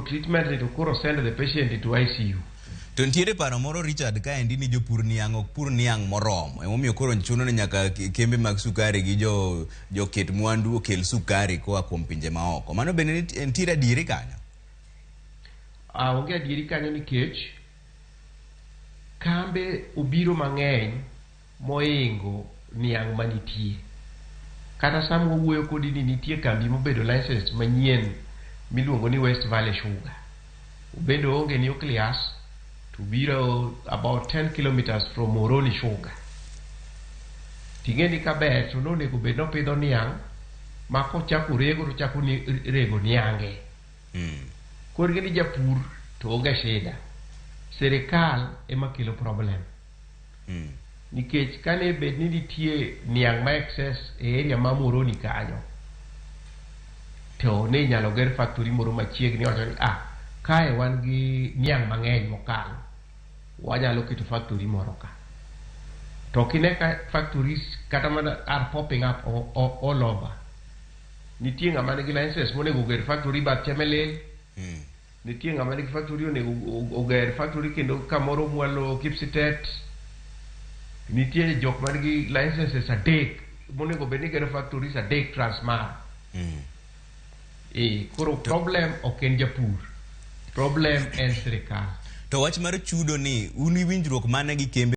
treatment ni to koro send the patient to ICU. To nitiere paro moro, Richard, kaendi ni jopur niang' ok pur niang' moromo. Emomiyo koro chuno ni nyaka kembe mag sukari gi jo joket mwandu okel sukari koa kuom pinje maoko. Mano bende nitiere adieri kanyo? Ah, onge adieri kanyo nikech kambe obiro mang'eny moingo niang' manitie. Kata sama wawuoyo kodi ni nitie kambi mobedo license manyien miluongo ni West Valley Sugar. Obedo oonge nucleus to biro about 10 kilometers from Moroni Sugar. Ting'e ni kaber to nonego bed nopidho niang' ma kochako rego to chako ni rego niange. Koro ing'e ni japur to onge shida. Sirikal ema kelo problem. Nikech kane bed ni nitie niang' ma excess e area ma Moroni kanyo, to ne inyalo ger factory moro machiegni wacho ni, ah, kae wan gi niang' mang'eny mokalo, wanyalo keto factory moro ka. To kine ka factories kata mana are popping up all over. Nitie ng'ama nigi license monego oger factory bath Chemelil. Nitie ng'ama nigi factory onego oger factory kendo kamoro mwalo Kipsitet. Nitie jok man gi licenses adek monego bed ni gero factories adek Transmara. E, koro problem ok en japur. Problem en sirikal. To wach mar chudo ni, un gi winjruok mane gi kembe?